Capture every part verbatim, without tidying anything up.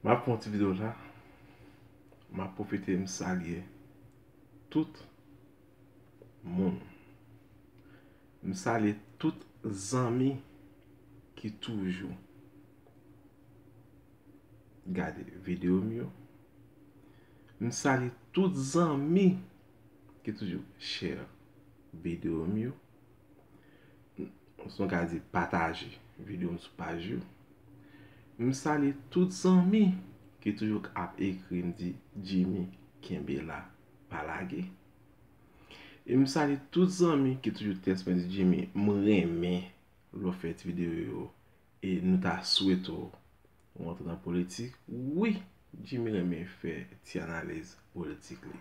M ap fè yon ti videyo la. M ap pwofite m salye tout moun. M salye tout zanmi ki toujou gade videyo m yo. M salye tout zanmi ki toujou share videyo m yo. Si nou ka di pataje videyo m sou paj yo. M salye tout zanmi ki toujou ap ekri m di, "Jimmy, kenbe la, pa lage." E m salye tout zanmi ki toujou tèks mwen di, "Jimmy, m renmen lè w fè ti videyo yo, e nou ta swete w rantre nan politik." Wi, Jimmy renmen fè ti analiz politik li.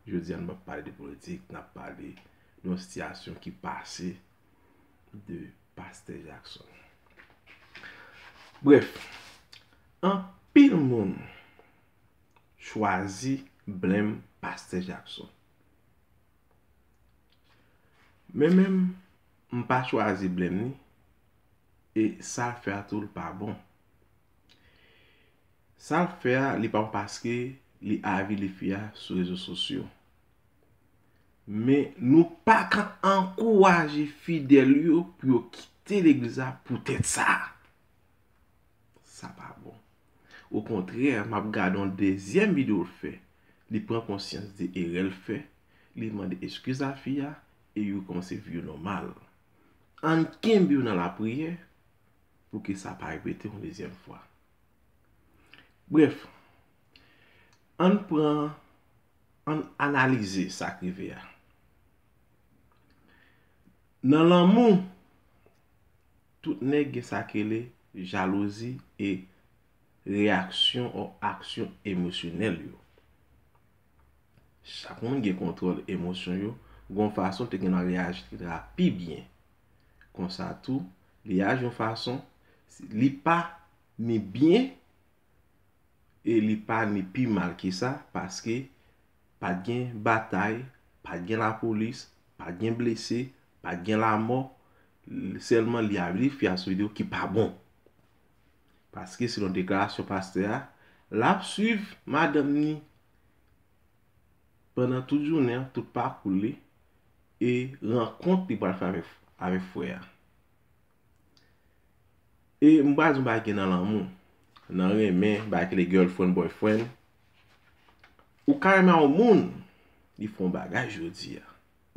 Jodi a, nou p ap pale de politik, n ap pale de yon sitiyasyon ki pase de Pastè Jackson. Brèf, anpil moun chwazi blenm Pastè Jackson. Men menm, m pa chwazi blenm li, e sa l fè a tou, l pa bon. Sa l fè a, li pa bon paske li avili fi a sou rezo sosyo. Men nou pa ka ankouraje fidèl yo pou yo kite legliz la poutèt sa. Sa pa bon. Okontrè, m ap gade yon dezyèm videyo l fè. Li pran konsyans de erè l fè, li mande eskiz a fi a, e yo kòmanse viv yo nòmal. Ann kenbe yo nan lapriyè pou ke sa pa repete yon dezyèm fwa. Brèf, ann pran, ann analize sa k rive a. Nan lanmou, tout nèg gen sa k rele jalouzi e reyaksyon ou aksyon emosyonèl yo. Chak moun gen kontwòl emosyon yo, gon fason te gen nan reyaji ki ta pi byen. Konsa tou, li aji yon fason, li pa ni byen e li pa ni pi mal ke sa, paske pa t gen batay, pa t gen lapolis, pa t gen blese, pa t gen lamò, sèlman li avili fi a sou videyo ki pa bon. Paske selon deklarasyon pastè a, l ap swiv madanm ni pandan tout jounen an, tout pakou li, e rankont li pral fè avèk, avèk frè a. E m pral di yon bagay ki gen nan lanmou, nan renmen, bagay ki rele girlfriend, boyfriend. Ou ka renmen yon moun, li fè yon bagay jodi a,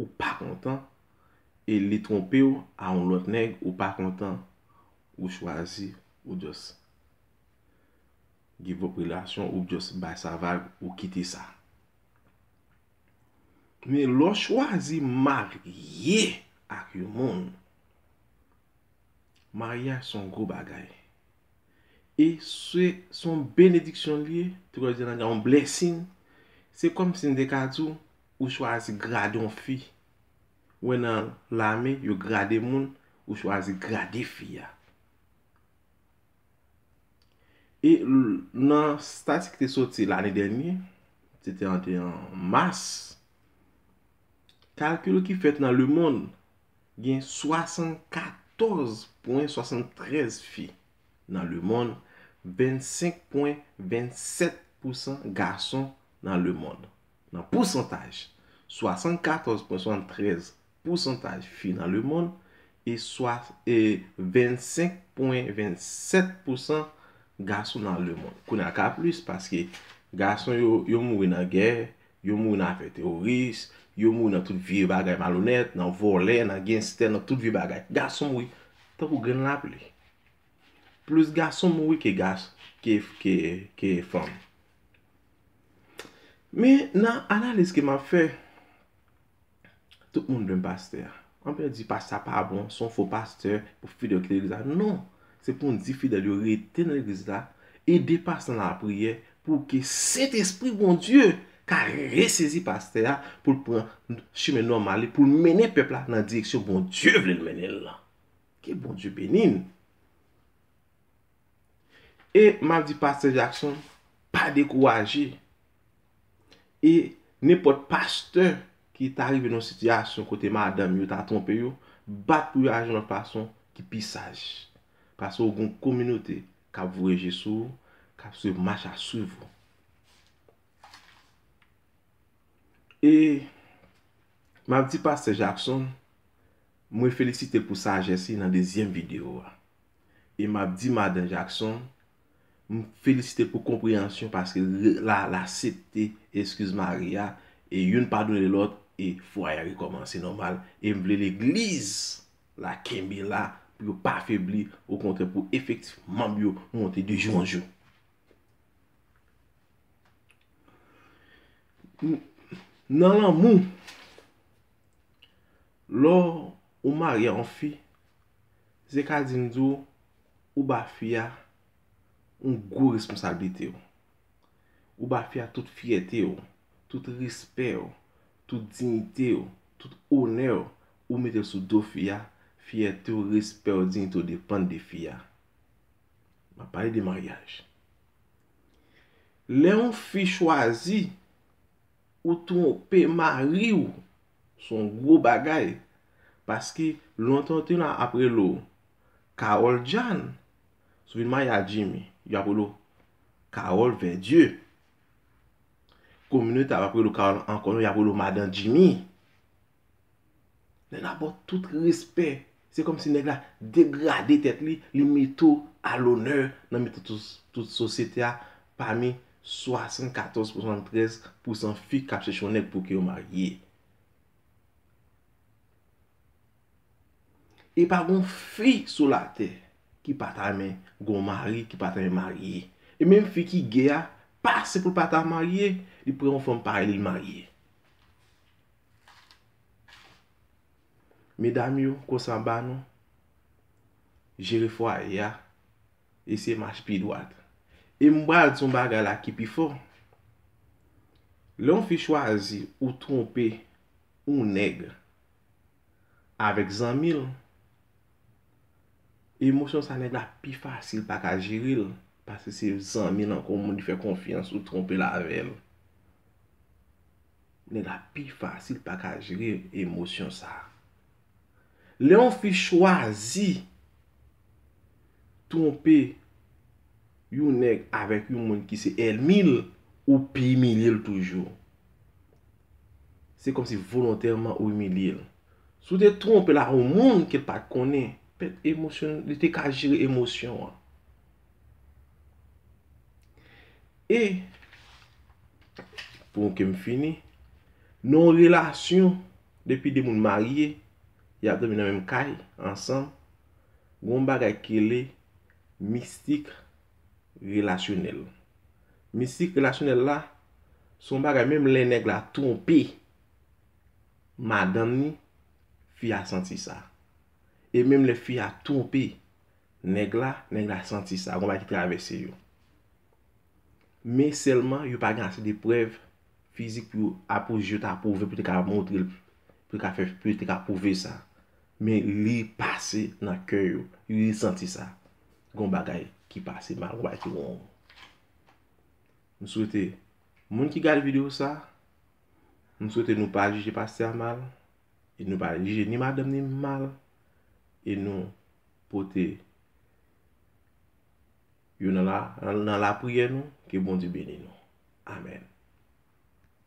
ou pa kontan, e li twonpe w a yon lòt nèg, ou pa kontan, ou chwazi, ou just give up relasyon, ou just bay sa vag, ou kite sa. Men lè w chwazi marye ak yon moun, maryaj se yon gwo bagay. E se, se yon benediksyon li ye, tou kòm di nan yon blessing. Se kòmsi n te ka di w, ou chwazi grade yon fi. Ou wè nan lame, yo grade moun, ou chwazi grade fi a. E l-, nan statistik ki te soti lane dènye, se te trannteyen mas, kalkil ki fèt nan lemonn, gen swasannkatòz pwen swasanntrèz fi nan lemonn, vennsenk pwen vennsèt pousan gason nan lemonn. Nan pousantaj, swasannkatòz pwen swasantrèz pousantaj fi nan lemonn e swa-, e vennsenk pwen vennsèt pousan gason nan lemonn. Kounye a l ka plis, paske gason yo, yo mouri nan gè, yo mouri nan afè teworis, yo mouri nan tout vye bagay malonèt, nan vòlè, nan genstè, nan tout vye bagay. Gason mouri tankou grenn lapli. Plis gason mouri ke gas-, ke, ke, ke fanm. Men nan analiz ke m ap fè, tout moun blenm pastè a. Anpil di pastè a pa bon, se yon fo pastè, pou fidèl kite legliz la. Non, se pou n di fidèl yo rete nan legliz la, ede pastè nan lapriyè, pou ke Sentespri Bondye ka resezi pastè a, pou l pran chimen nòmal li, pou l mennen pèp la nan direksyon Bondye vle l mennen l lan. Ke Bondye beni n. E m ap di pastè Jackson, pa dekouraje. E nenpòt pastè ki ta rive nan yon sitiyasyon kote madanm yo ta twonpe yo, bat pou yo aji yon lòt fason ki pi saj. Paske w gen yon kominote k ap voye je sou ou, k ap swiv mach a swiv ou. E m ap di pastè Jackson, mwen felisite l pou sajès li nan dezyèm videyo a. E m ap di madan Jackson, m felisite l pou konpreyansyon paske l, l aksepte eskiz mari a, e youn padone lòt, e fwaye a rekòmanse nòmal. E m vle legliz la kenbe la pou yo pa febli, okontrè pou efektif manm yo monte de jou an jou. N-, nan lanmou, lè w marye a yon fi, se ka di m di w, ou ba fi a yon gwo responsablite w. Ou ba fi a tout fyète w, tout respè w, tout diyite w, tout onè w, ou mete l sou do fi a, fyète w, respè w, diyite w depann de fi a. M ap pale de maryaj. Lè yon fi chwazi ou twonpe mari w, se yon gwo bagay. Paske lontan yo te nan ap rele w Carole Jeanne, si w vin marye a Jimmy, yo ap rele w Carole Verdieu. Kominote a ap rele w Carole ankò, non, y ap rele w Madan Jimmy. Nèg la ba w tout respè. Se kòmsi nèg la degrade tèt li, li mete w a lonè nan mitan tout, tout sosyete a, pami swasannkatòz pou swasantrèz pousan fi k ap chèche yon nèg pou ke yo marye. E pa gon fi sou latè ki pa ta renmen gon mari, ki pa ta renmen marye. E menm fi ki gay a, pa se pou l pa ta marye, li pran yon fanm parèy li, l marye. Medam yo, konsèy m ba nou, jere fwaye a, eseye mache pye dwat. E m pral di yon bagay la ki pi fò. Lè yon fi chwazi ou twonpe yon nèg avèk zanmi l, emosyon sa nèg la pi fasil pa ka jere l, paske se zanmi l ankò, yon moun li fè konfyans, ou twonpe l avè l. Nèg la pi fasil pa ka jere emosyon sa. Lè yon fi chwazi twonpe yon nèg avèk yon moun ki se ènmi l, ou pi imilye l toujou. Se kòmsi volontèman ou imilye l. Si w te twonpe l ak yon moun ke l pa t konnen, pèt emosyon, li te ka jere emosyon an. E, pou ke m fini, nan yon relasyon, depi de moun marye, y ap dòmi nan menm kay, ansanm, gen yon bagay ki rele mistik relasyonèl. Mistik relasyonèl la, se yon bagay, menm lè nèg la twonpe madanm ni, fi a santi sa. E menm lè fi a twonpe nèg la, nèg la santi sa, gon bagay ki travèse yo. Men sèlman, yo pa gen ase de prèv fizik pou yo apwouve, pou te ka pwouve, pou te ka montre l, pou te ka fè, pou te ka pwouve sa. Men li pase nan kè yo, yo santi sa. Gon bagay ki pase mal, gon bagay ki wrong. M swete moun ki gade videyo sa, m swete nou pa jije pastè a mal, e nou pa jije ni madanm ni m mal, e nou pote yo nan la, nan lapriyè nou, ke Bondye beni nou. Amèn.